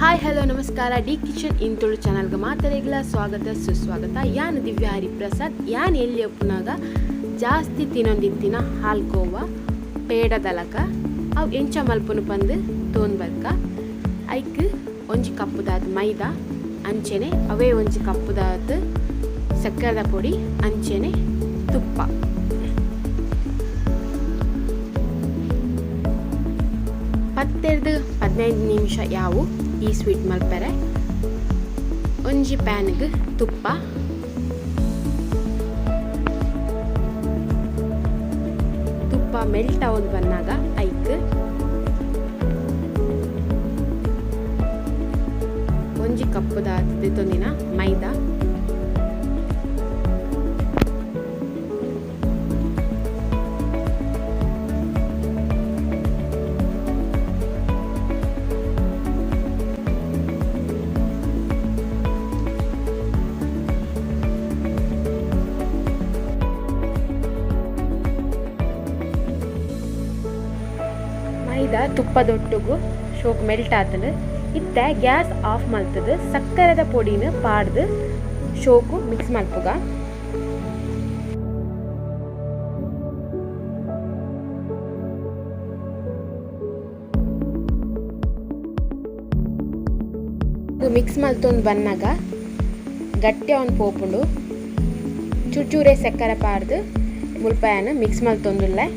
Hi hello ನಮಸ್ಕಾರ, D kitchen in Tulu ಚಾನಲ್ಗೆ ಮಾತರೆಗ್ಲ ಸ್ವಾಗತ ಸುಸ್ವಾಗತ. ಯಾನ್ ದಿವ್ಯ ಹರಿಪ್ರಸಾದ್. ಯಾನ್ ಎಲ್ಲಿ ಒಪ್ಪುನಾಗ ಜಾಸ್ತಿ ತಿನ್ನೊಂದಿತ್ತಿನ ಹಾಲ್ಕೋವಾ ಪೇಡದಲಕ ಅವು ಎಂಚ ಮಲ್ಪುನು ಪಂದು ತೋನ್ ಬರ್ಕ. ಐಕ್ ಒಂಜಿ ಕಪ್ಪುದಾತ್ ಮೈದಾ, ಅಂಚೆನೆ ಅವೇ ಒಂಜಿ ಕಪ್ಪುದಾತ್ ಸಕ್ಕರೆದ ಪೊಡಿ, ಅಂಚೆನೆ ತುಪ್ಪ. 10ರ್ದು 15 ನಿಮಿಷ ಯಾವು ಈ ಸ್ವೀಟ್ ಮಲ್ಪೆರೆ. ಒಂಜಿ ಪ್ಯಾನ್ಗ್ ತುಪ್ಪ, ತುಪ್ಪ ಮೆಲ್ಟ್ ಆವೊಂದು ಬನ್ನಾಗ ಐಕ್ ಒಂಜಿ ಕಪ್ಪುದ ದೆತ್ತೊಂದಿನ ಮೈದಾ, ಮೈದಾ ತುಪ್ಪದೊಟ್ಟುಗು ಶೋಕ್ ಮೆಲ್ಟ್ ಆತಂಡ್. ಇತ್ತೆ ಗ್ಯಾಸ್ ಆಫ್ ಮಲ್ತದು ಸಕ್ಕರೆದ ಪೊಡಿನ ಪಾಡ್ದು ಶೋಕು ಮಿಕ್ಸ್ ಮಲ್ಪುಗ. ಮಿಕ್ಸ್ ಮಲ್ತೊಂದು ಬನ್ನಾಗ ಗಟ್ಟಿ ಅವನ್ ಪೋಪುಂಡು. ಚೂಚೂರೆ ಸಕ್ಕರೆ ಪಾಡ್ದು ಮುಲ್ಪಾಯನ ಮಿಕ್ಸ್ ಮಲ್ತೊಂದುಲ್ಲೆ.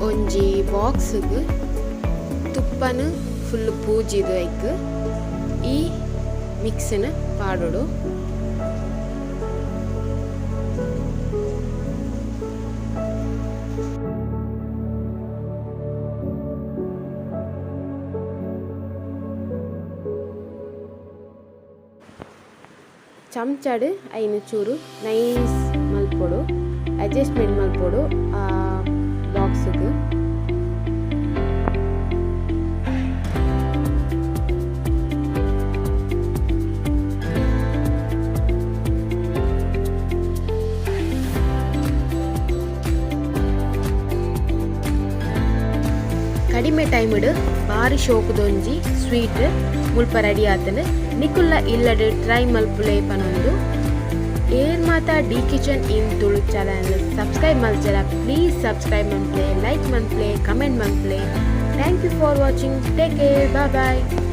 ಒಂಜಿ ಬಾಕ್ಸ್ಗ್ ತುಪ್ಪನು ಫುಲ್ ಪೂಜಿದು ಐಕ್ ಈ ಮಿಕ್ಸ್ನ ಪಾಡೊಡು. ಚಮಚಡ್ ಐನ್ ಚೂರು ನೈಸ್ ಮಲ್ಪೊಡು, ಅಡ್ಜಸ್ಟ್ಮೆಂಟ್ ಮಲ್ಪೊಡು ಬಾಕ್ಸ್ಗ್. ಕಡಿಮೆ ಟೈಮ್ಡ್ ಬಾರಿ ಶೋಕುದೊಂಜಿ ಸ್ವೀಟ್ ಮುಲ್ಪ ರೆಡಿ ಆತಂಡ್. ನಿಕುಲ್ಲ ಇಲ್ಲಡ್ ಟ್ರೈ ಮಲ್ಪುಲೆ ಪನೊಂದು ಏರ್ ಮಾತ D kitchen in Tulu channel subscribe ಮಲ್ಚರ please subscribe ಮನ್ಪ್ಲೆ, like ಮನ್ಪ್ಲೆ, comment ಮನ್ಪ್ಲೆ. Thank you for watching. Take care. Bye bye.